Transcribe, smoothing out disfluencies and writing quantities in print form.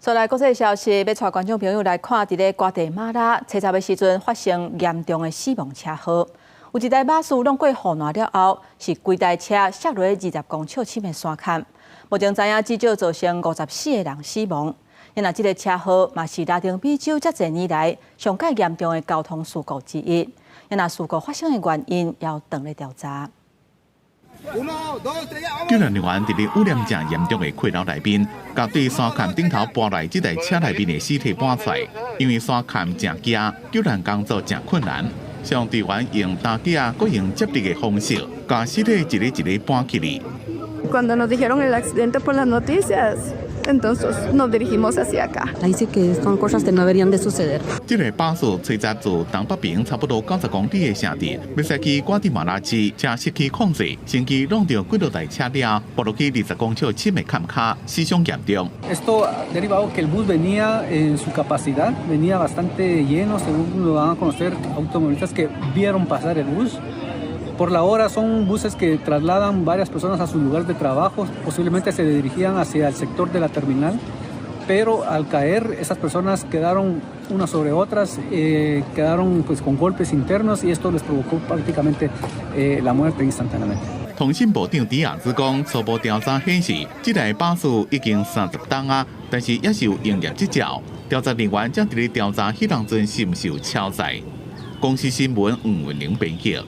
再來國際消息，欲帶觀眾朋友來看，佇咧瓜地馬拉，初十的時陣發生嚴重的死亡車禍，有一台巴士挵過護欄了後，是規台車摔落20公尺深的山崁。目前知影至少造成54個人死亡。因為這个車禍嘛是拉丁美洲遮濟年來上蓋嚴重的交通事故之一。因為事故發生的原因猶當咧調查。救援人員佇咧污染誠嚴重的溪流內面，共對山崁頂頭跋來這台車內面的屍體搬出來。因為山崁誠崎，救援工作誠困難。消防隊員用擔架，閣用接力的方式，共屍體一个一个搬起來。 Cuando nos dijeron el accidente por las noticias, entonces nos dirigimos hacia acá. Ahí sí que son cosas que no deberían de suceder. 這个巴士初十自東北邊差不多90公里的城鎮，欲駛去瓜地馬拉市，車失去控制，先去挵著幾落台車了，跋落去20公尺深的崁跤，死傷嚴重。 Esto derivado que el bus venía en su capacidad, venía bastante lleno, según lo van a conocer automovilistas que vieron pasar el bus. Por la hora son buses que trasladan varias personas a sus lugares de trabajo, posiblemente se dirigían hacia el sector de la terminal, pero al caer esas personas quedaron unas sobre otras, quedaron, pues, con golpes internos y esto les provocó prácticamente la muerte instantáneamente. 通信部長迪亞茲講，初步調查顯示，這台巴士已經30冬啊，但是猶是有營業執照。調查人員正佇咧調查彼當陣是毋是有超載。公視新聞吳文玲編輯。